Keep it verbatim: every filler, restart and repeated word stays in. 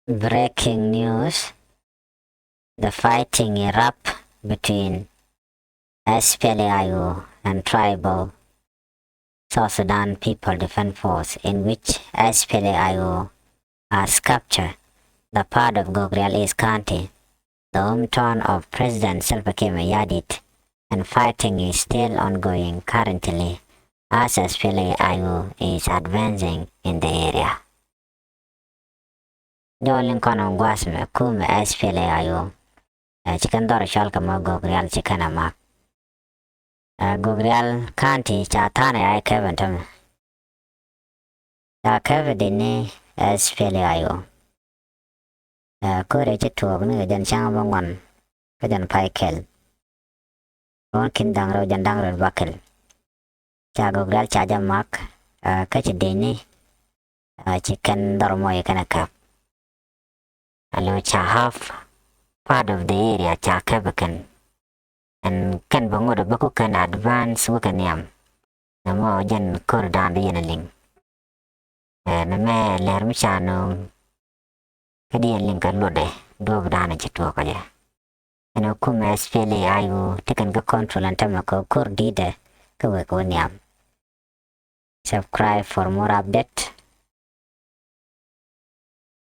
Breaking news. The fighting erupt between S P L A I O and tribal South Sudan People Defense Force, in which S P L A I O has captured the part of Gogrial East County, the hometown of President Salva Kiir Mayardit, and fighting is still ongoing currently as S P L A I O is advancing in the area. Jɔɔl in kɔn in gua̱a̱th mɛ kumɛ S P L A I O. Ɛ, ci kɛn dhɔr cɔal kɛ mɔ Gogrial ci kɛn a mak. Ɛ, Gogrial County ca tha̱a̱n ɛ ay kɛpɛ tämɛ. Ca kɛpɛ di ni S P L A I O. Ɛ, ko̱rɛ ci tuɔɔk ni kɛ jɛn cäŋ bä ŋuan kä jɛn pay kɛl. Ɣän kin da̱ŋ rɛw jɛn da̱ŋ rɛw bakɛl. Ca Gogrial ca jɛ mak, ɛ, kä ci dec ni, ɛ, ci kɛn dhɔr mɔc kɛn ɛ käp. Alo ca half part of the area ca käp kɛn. Ɛn kɛn bä ŋot bä ku kɛn advance wä kɛ nhiam. Nɛ mɔ jɛn ko̱r da̱a̱n di yɛn a liŋ. Ɛ, nɛ mɛ lɛr mi ca nööŋ. Kä di yɛn liŋ kɛ luɔtdɛ duɔ̱ɔ̱p da̱a̱n ci tuɔɔk kɛ jɛ. Ɛn ɛ kumɛ S P L A I O ti kɛn kä control ɛn tämɛ kɛ ko̱r di̱tdɛ kä wek wä nhiam. Subscribe for more update.